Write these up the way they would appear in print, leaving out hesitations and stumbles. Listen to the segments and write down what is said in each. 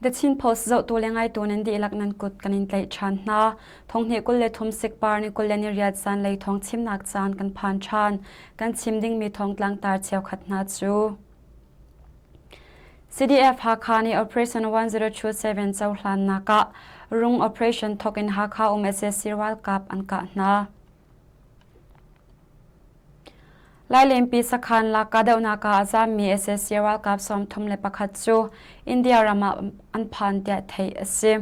The Chin Post zohtu le ngaitu nan dihlak nan kut kan in tlaih ṭhan hna. Thonghnih 23 sikpar ni 28 zanlei thawng chimnak caan kan phan ṭhan. Kan chim dingmi thawng tlangtar cheukhat hna cu. CDF Hakha nih Operation 1027 cohlannak ah rung operation thawk in Hakha um sac ralkap an kah hna. Lailenpi sakhan lak kahdohnak ah a zaammi sac ralkap 31 cu India ram ah an phan tiah theih a si.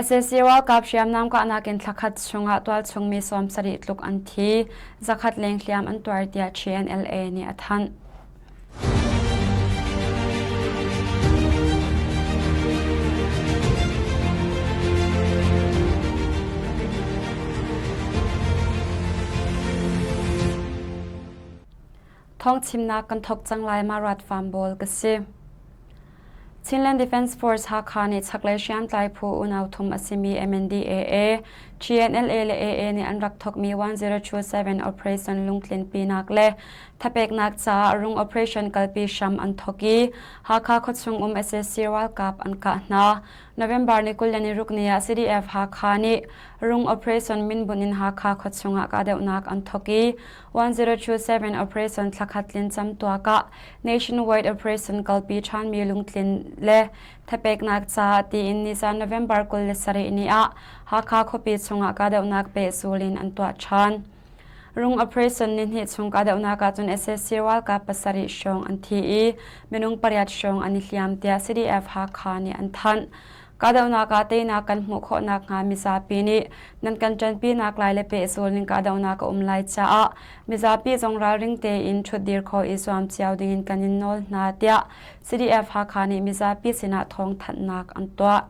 Sac ralkap hriamnam kahnak in thlakhat chungah tualchung mi 70 tluk an thi, zakhat leng hliam an tuar tiah TNLA nih a thanh. Thawngchimnak kan thawk cang lai ma rat farm bawl ka si. Chinland Defense Force Hakha nih chaklei hriamtlai phu unau thum a simi MNDAA, TNLA le AA nih an rak thawkmi 1027 Operation lungtlinpinak le thapeknak caah rung operation kalpi hram an thawk i Hakha khuachung um sac ralkap an kah hna. November ni 26 ni ah CDF Hakha nih rung operation minbunh in Hakha khuachung ah kahdohnak an thawk i 1027 operation thlakhat tlin camtuak ah nationwide operation kalpi ṭhanmi lungtlin le thapeknak caah tiin nizan November 27 ni ah Hakha khuapi chungah kahdohnak pehzul in an tuah ṭhan. Rung operation nihnih chung kahdohnak ahcun sac ralkap pasarih hrawng an thi i minung pariat hrawng an i hliam tiah CDF Hakha nih an thanh. Kahdohnak ah teinak kan hmuh khawh nakhnga mizapi nih nan kan ṭanpinak lai le pehzul ning kahdohnak a um lai caah mizapi zong ralring tein ṭhutdir khawh i zuam cio dingin kan in nawl hna tiah CDF Hakha nih mizapi sinah thawngthanhnak an tuah.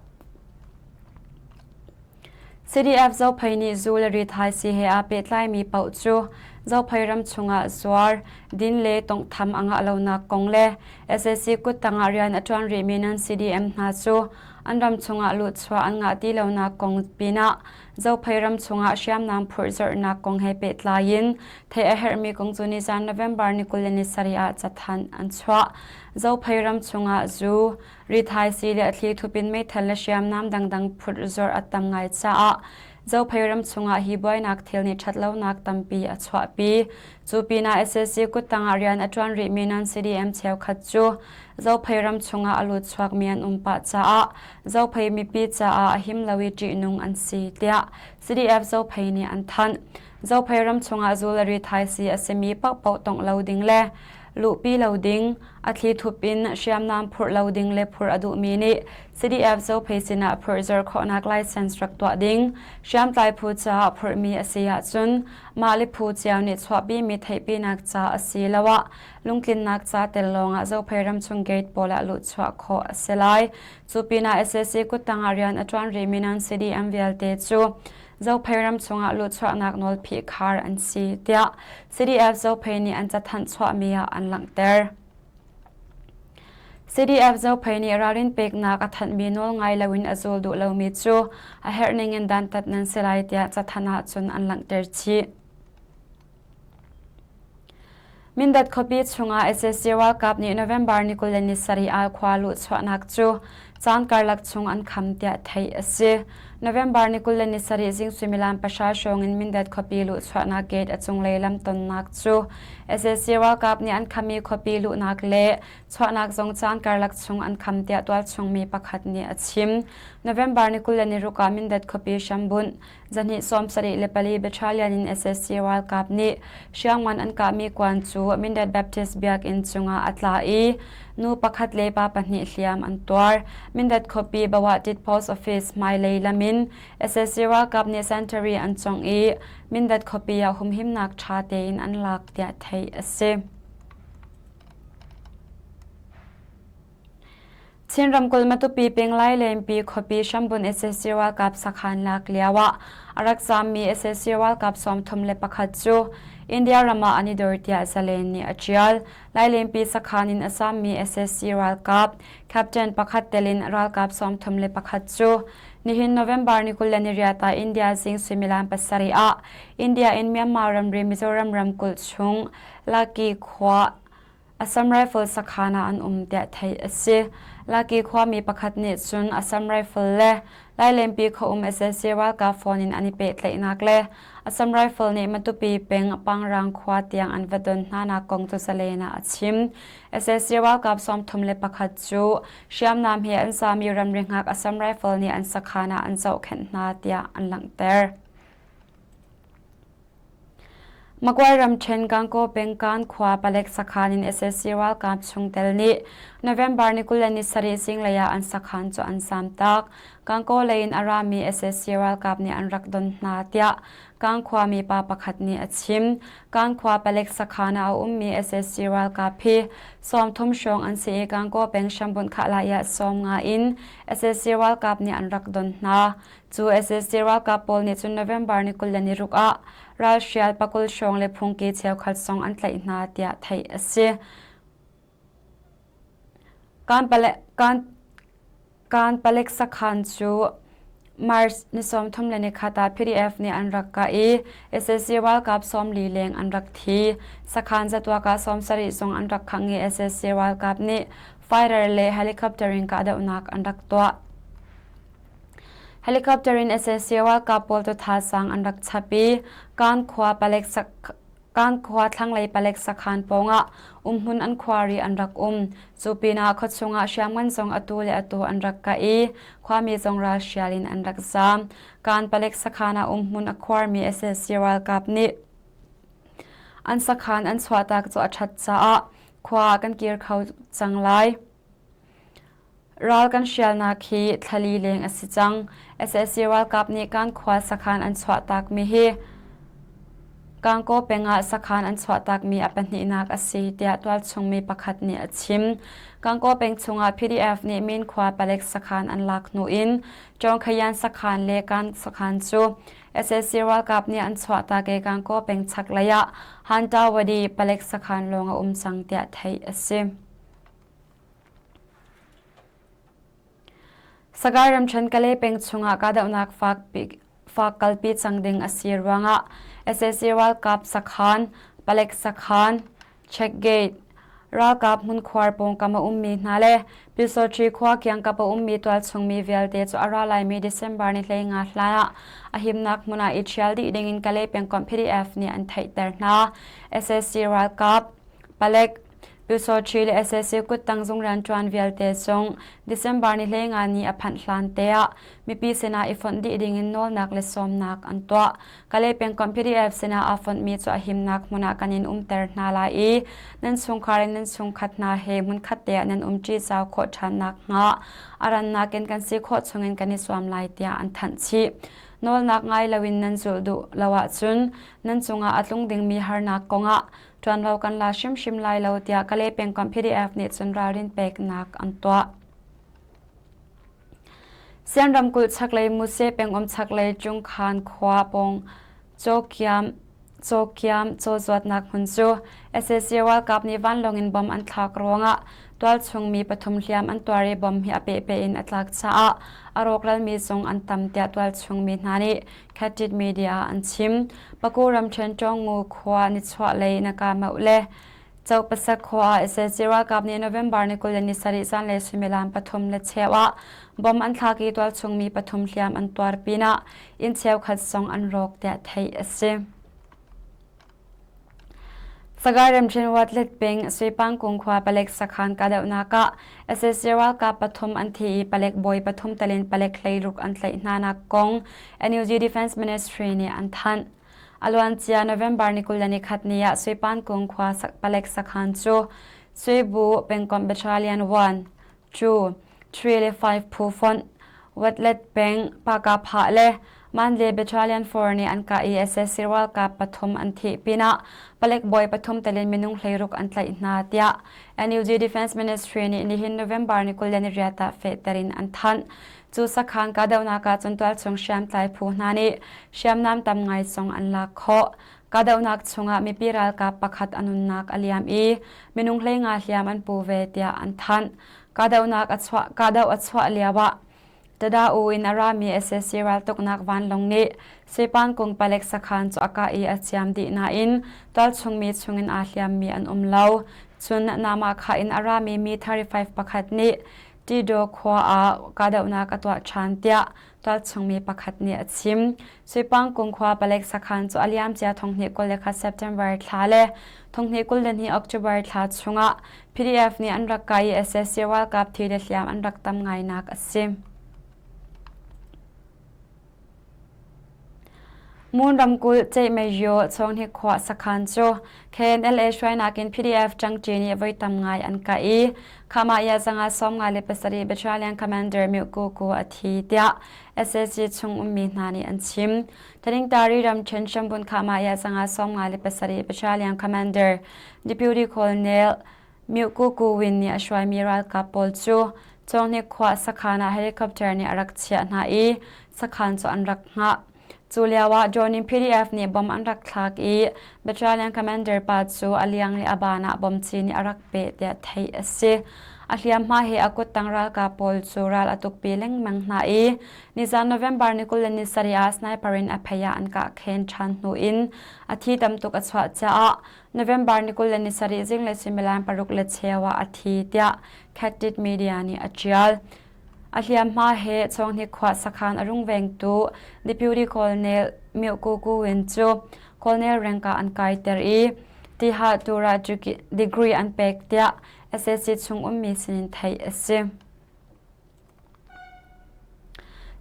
CDF Zophei nih zu le rithaisi he aa pehtlaimi paoh cu Zophei ram chungah zuar, din le tawnghtham a ngah lonak kong le sac kuttang ah rian a ṭuan rihmi nan CDM hna cu an ram chungah luhchuah an ngah ti lonak kong pinah Zophei ram chungah hriamnam phurhzorhnak kong he pehtlai in theih a herhmi kong cu nizan November ni 27 ah cathanh an chuah. Zophei ram chungah zu, Rithaisii le a thli thup in meithal le hriamnam dangdang phurhzorh a tam ngai caah Zophei ram chungah hi buainak thil nih ṭhatlonak tampi a chuahpi. Cu pinah sac kuttang ah rian a ṭuan rihmi non-CDM cheukhat cu Zophei ram chungah a lut chuakmi an um pah caah Zophei mipi caah a him lo i ṭihnung an si, tiah CDF Zophei nih an thanh. Zophei ram chungah zu le rithaisii a simi paohpaoh tongh lo ding le luhpi lo ding, a thli thup in hriamnam phurh lo ding le phurh a duhmi nih CDF Zophei sinah phurhzor khawhnak license rak tuah ding, hriamtlai phu caah phurhmi a si ahcun mah le phu cio nih chuahpimi theihpinak ca asiloah lungtlinnak ca tel lawngah Zophei ramchung gate pawl ah luhchuah khawh a si lai. Cu pinah sac kuttang ah rian a ṭuan rihmi nan CDM vialte cu Zophei ram chungah luhchuahnak nawl phihkhar an si tiah CDF Zophei nih an cathanh chuahmi ah an langhter. CDF Zophei nih ralrin peknak a thanhmi nawl ngai loin a zul duh lomi cu a herh ningin dantat nan si lai tiah cathanh ahcun an langhter chih. Mindat khuapi chungah sac ralkap nih November ni 27 ah khua luhchuahnak cu caan karlak chung an kham tiah theih a si. November ni 27 zing suimilam pahra hrawng in Mindat khuapi luhchuahnak gate a cunglei lamtonnak cu sac ralkap nih an kham i khuapi luhnak le chuahnak zong caan karlak chung an kham tiah tualchung mi pakhat nih a chim. November ni 26 ah Mindat khuapi hrambunh Zahnih 74 Battalion in sac ralkap nih hriamngan an kahmi kuan cu Mindat Baptist Biakinn cungah a tla i nu pakhat le pa pahnih hliam an tuar. Mindat khuapi Bawatit Post Office hmailei lam in sac ralkap nih sentary an congh i Mindat khuapi ah humhimnak ṭha tein an lak tiah theih a si. Chin ramkulh Matupi peng Lailenpi khuapi hrambun sac ralkap sakhan lak lio ah a rak zaammi sac ralkap 31 cu India ram ah an i dor tiah Zalen nih a ṭial. Lailenpi sakhan in a zaammi sac ralkap captain pakhat tel in ralkap 31 cu nihin November ni 28 ah India zing suimilam pasarih ah India in Myanmar ramri Mizoram ramkulh chung Laki khua. Assam Rifle sakhan ah an um tiah theih a si. Laki khuami pakhat nih cun Assam Rifle le Lailenpi khuaum sac ralkap phone in an i pehtlaihnak le Assam Rifle nih Matupi peng Pangrang khua tiang an va don hnanak kong cu zalen ah a chim. Sac ralkap 31 cu hriamnam he an sami ramri hngak Assam Rifle nih an sakhan ah an zohkhenh hna tiah an langhter. Magway ramṭhen Gangaw pengkan khua palek sakhan in sac ralkap chungtel nih November ni 27 zinglei ah an sakhan cu an zamtak. Gangaw lei in a rami sac ralkap nih an rak don hna tiah Gang khuami pa pakhat nih a chim. Gang khua palek sakhan ah a ummi sac ralkap hi 30 hrawng an si i Gangaw peng hrambunh khah ah 50 in sac ralkap nih an rak don hna. Cu sac ralkap pawl nih cun November ni 26 ah ralhrial pakul hrawng le phungki cheukhat zong an tlaih hna tiah theih a si. Kan palek sakhan cu March ni 31 ah PDF nih an rak kah i sac ralkap 40 leng an rak thi. Sakhan zatuak ah 70 zong an rak khangh i sac ralkap nih fighter le helicopter in kahdohnak an rak tuah. Helicopter in sac ralkap pawl cu thazaang an rak chap i Kan khua palek Kan khua thlanglei palek sakhan pawngah umhmun an khuari an rak um. Cu pinah khuachung ah hriamngan zong atu le atu an rak kah i khuami zong ralhrial in an rak zaam. Kan palek sakhan ah umhmun a khuarmi sac ralkap nih an sakhan an chuahtak cu a ṭhat caah khua ah kan kir kho cang lai. Ral kan hrialnak hi thlali leng a si cang. Sac ralkap nih kan khua sakhan an chuahtakmi hi Gangaw peng ah sakhan an chuahtakmi a pahnihnak a si tiah tualchungmi pakhat nih a chim. Gangaw peng chungah PDF nih Min khua palek sakhan an lak hnu in Cawngkhayan sakhan le Kan sakhan cu sac ralkap nih an chuahtak i Gangaw peng chaklei ah Hantawadi palek sakhan lawng a um cang tiah theih a si. Sagaing ramṭhen Kalay peng chungah kahdohnak fak kalpi cang ding a si ruangah sac ralkap sakhan, palek sakhan, check gate, ralkap hmunkhuar pawngkam a ummi hna le Pyusawṭhi khua kiangkap a ummi tualchung mi vialte cu a ra laimi December ni 15 hlan ah a himnak hmun ah i ṭhial dih dingin Kalay pengkomh PDF nih an theihter hna. Sac ralkap, palek, Pyusawṭhi le sac kuttang zung rianṭuan vialte zong December ni 15 ni a phanh hlan te ah mipi sinah i fonh dih dingin nawlnak le sawmnak an tuah. Kalay pengkomh PDF sinah aa fonhmi cu a himnak hmun ah kan in umter hna lai i nan chungkhar in nan chungkhat hna he hmunkhat te ah nan umṭi zau khawh ṭhan nakhnga a rannak in kan si khawh chungin kan i zuam lai tiah an thanh chih. Nawlnak ngai loin nan zulh duh lo ahcun nan cungah a tlung dingmi harnak kongah ṭuanvo kan la hrimhrim lai lo tiah Kalay pengkomh PDF nih cun ralrin peknak an tuah. Sian ramkulh chaklei Muse pengum chaklei Cungkhan khua pawng Cawkiam Cawkiam cawzuatnak hmun cu sac ralkap nih vanlawng in bom an thlak ruangah tualchung mi pathum hliam an tuar i bom hi a pehpeh in a tlak caah a rawkralmi zong an tam tiah tualchung mi hna nih Khatit media ah an chim. Paku ramṭhen Ṭawngngu khua nichuahlei Nakamauh le Cohpasak khua ah sac ralkap nih November ni 27 zanlei suimilam pathum le cheu ah bom an thlak i tualchung mi pathum hliam an tuar pinah inn cheukhat zong an rawk tiah theih a si. Sagaing ramṭhen Watlet peng Suipangkung khua palek sakhan kahdohnak ah sac ralkap pathum an thi i palek bawi pathum telin palek 16 an tlaih hnanak kong NUG Defense Ministry nih an thanh. A luancia November ni 21 ni ah Suipankung khua palek sakhan cu Suibu pengkomh Battalion 1, 2, 3 le 5 phu fonh Watlet peng Pakaphah le Mandalay Battalion 4 nih an kah i sac ralkap pathum an thih pinah palek bawi pathum telin minung 16 an tlaih hna tiah NUG Defense Ministry nih nihin November ni 28 ah fehter in an thanh. Cu sakhan kahdohnak ah cun tualchung hriamtlai phu hna nih hriamnam tam ngai zong an lak khawh. Kahdohnak chungah mipi ralkap pakhat a nunnak a liam i minung 15 hliam an pu ve tiah an thanh. Kahdohnak a chuah kahdoh a chuah lioah Tada-u in a rami sac raltuknak vanlawng nih Sepan kung palek sakhan cu a kah i a ciam dih nain tualchungmi chungin aa hliammi an um lo. Cun Namakha in a rami mi 35 pakhat nih Tidaw khua ah kahdohnak a tuah ṭhan tiah tualchungmi pakhat nih a chim. Suipangkung khua palek sakhan cu a liamcia thonghnih 21 September thla le thonghnih 22 October thla chungah PDF nih an rak kai i sac ralkap thi le hliam an rak tam ngainak a si. Mon ramkulh Ceihmaiyo Chawnghni khua sakhan cu KNLA hruainak in PDF ṭangṭi nih voi tam ngai an kah i Khamah zanga 57 Battalion Commander Myo Ku Ku a thi tiah sac chung ummi hna nih an chim. Taningtari ramṭhen Shambun Khamah zanga 57 Battalion Commander Deputy Colonel Myo Ku Ku Win nih a hruaimi ralkap pawl cu Cawnghni khua sakhan ah helicopter nih a rak chiah hna i sakhan cu an rak hngah. Cu lioah drone in PDF nih bomb an rak thlak i battalion commander pa cu a liang le a ban ah bomb ci nih a rak peh tiah theih a si. A hliamhma he a kuttang ralkap pawl cu ral a tukpi lengmang hna i nizan November ni 27 ah sniper in a phei ah an kah khen ṭhan hnu in a thi tam tuk a chuah caah November ni 27 zinglei suimilam paruk le cheu ah a thi tiah Khatit Media nih a ṭial. A hliamhma he Chawnghni khua sakhan a rungvengtu Deputy Colonel Myo Ku Ku Win cu Colonel rank ah an kaiter i Tiha Tura degree an pek tiah sac chung ummi sinin theih a si.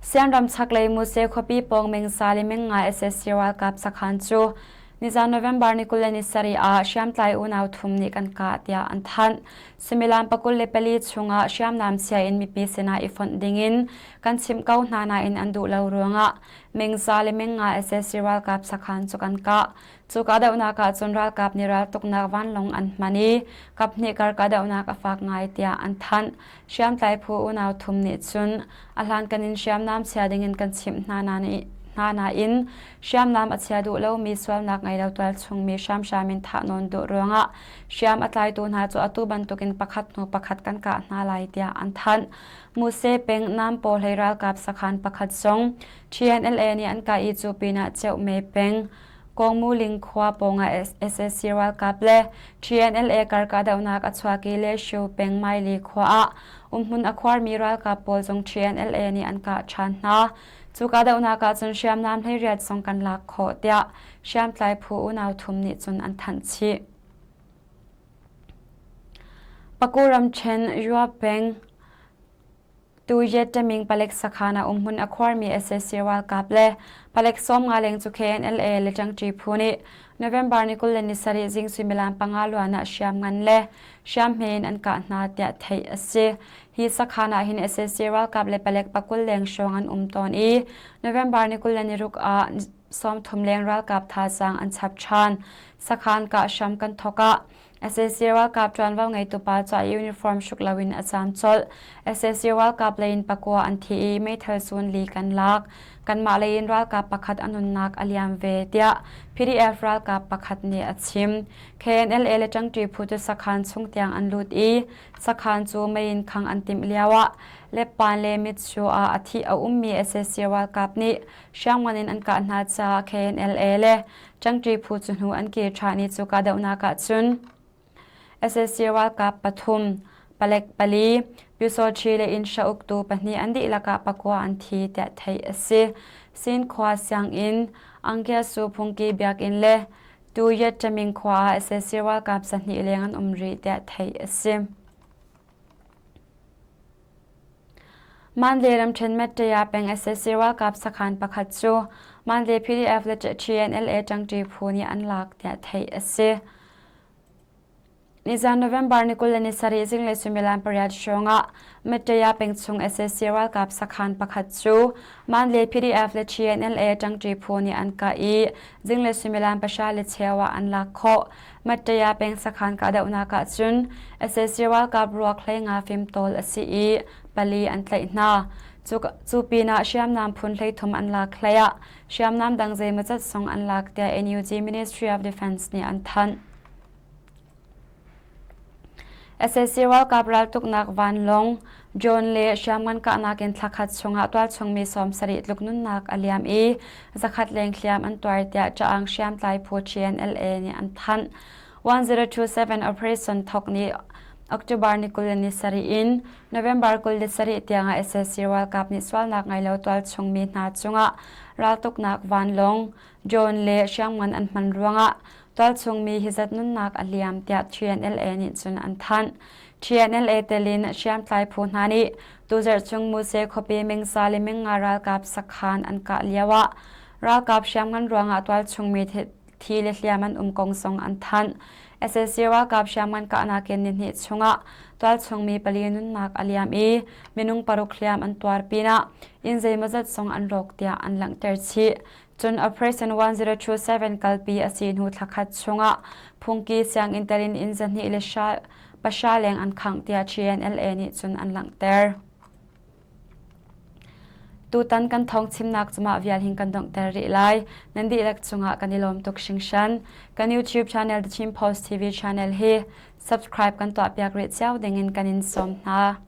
Sianram chaklei Muse khuapi pawng Mengsa le Mengngai sac ralkap sakhan cu nizan November ni 27 ah hriamtlai unau thum nih kan kah tiah an thanh. Suimilam 24 chungah hriamnam chia in mipi sinah i fonh dingin kan chimh ko hna nain an duh lo ruangah Mengsa le Mengngai sac ralkap sakhan cu kan kah. Cu kahdohnak ah cun ralkap nih raltuknak vanlawng an hman i kaphnih kar kahdohnak a fak ngai tiah an thanh. Hriamtlai phu unau thum nih cun a hlankan in hriamnam chia dingin kan chimh hna hna nain hriamnam a chia duh lomi sualnak ngei lo tualchungmi hramhram in thahnawn duh ruangah hriam a tlaitu hna cu atu bantukin pakhat hnu pakhat kan kah hna lai tiah an thanh. Muse peng Nampo hlei ralkap sakhan pakhat zong TNLA nih an kah i cu pinah Ceuhme peng Kawngmuling khua pawngah sac ralkap le TNLA kar kahdohnak a chuak i Leshu peng Maili khua ah umhmun a khuarmi ralkap pawl zong TNLA nih an kah ṭhan hna. Cu kahdohnak ah cun hriamnam 18 zong kan lak khawh tiah hriamtlai phu unau thum nih cun an thanh chih. Paku ramṭhen Yua peng Tuyet Taming palek sakhan ah umhmun a khuarmi sac ralkap le palek 50 leng cu KNLA le ṭangṭi phu nih November ni 27 zing suimilam panga luan ah hriamngan le hriamhme in an kah hna tiah theih a si. Hi sakhan ah hin sac ralkap le palek pakul leng hrawng an um tawn i November ni 26 ah 30 leng ralkap thazaang an chap ṭhan. Sakhan kah hram kan thawk ah Sac ralkap ṭuanvo ngeitu pa cu a uniform hruk loin a caam colh. Sac ralkap lei in pakua an thi i meithal sun li kan lak. Kanmah lei in ralkap pakhat a nunnak a liam ve, tiah PDF ralkap pakhat nih a chim. KNLA le ṭangṭi phu cu sakhan chung tiang an lut i sakhan cu mei in khangh an timh lioah Leppan le Mitsu ah a thi a ummi sac ralkap nih hriamngan in an kah hna caah KNLA le Ṭangṭi phu cu hnu an kir ṭhan i cu kahdohnak ah cun sac ralkap pathum, palek pali, Pyusawṭhi le inn hra uktu pahnih an dihlak ah pakua an thi tiah theih a si. Cinkhua sianginn, Angkyasu phungki biakinn le Tuyet Ṭaming khua ah sac ralkap 200 leng an um rih tiah theih a si. Mandalay ramṭhen Mettaya peng sac ralkap sakhan pakhat cu Mandalay PDF le TNLA ṭangṭi phu nih an lak tiah theih a si. Nizan November ni 27 zinglei suimilam pariat hrawngah Mettaya peng chung sac ralkap sakhan pakhat cu Mandalay PDF le TNLA ṭangṭi phu nih an kah i zinglei suimilam pahra le cheu ah an lak khawh. Mattaya peng sakhan kahdohnak ah cun sac ralkap ruak 15 fimtawl a si i pali an tlaih hna. Cu pinah hriamnam phun 33 an lak hlei ah hriamnam dang zeimawzat zong an lak tiah NUG Ministry of Defense nih an thanh. Sac ralkap raltuknak vanlawng drone le hriamngan kahnak in thlakhat chungah tualchungmi 70 tluk nunnak a liam i zakhat leng hliam an tuar tiah Ṭaang hriamtlai phu TNLA nih an thanh. 1027 Operation thawk ni October ni 27 in November 27 tiangah sac ralkap nih sualnak ngei lo tualchung mi hna cungah raltuknak vanlawng, drone le hriamngan an hman ruangah tualchung mi hi zat nunnak a liam tiah TNLA nih cun an thanh. TNLA telin hriamtlai phu hna nih tuzarh chung Muse khuapi Mingsa le Mingnga ralkap sakhan an kah lioah ralkap hriamngan ruangah tualchung mi thi le hliam an um kong zong an thanh. Sac ralkap hriamngan kahnak in nihnih chungah tualchung mi pali nunnak a liam i minung paruk hliam an tuar pinah inn zeimawzat zong an rawk tiah an langhter chih. Cun Operation 1027 kalpi a si hnu thlakhat chungah phungki sianginn telin inn zahnih le pahra leng an khangh tiah TNLA nih cun an langhter. Tutan kan thawng chimnak cu mah vial hin kan donghter rih lai. Nan dihlak cungah kan i lawm tuk hringhran. Kan YouTube channel The Chin Post TV channel hi subscribe kan tuahpiak rih cio dingin kan in sawm hna.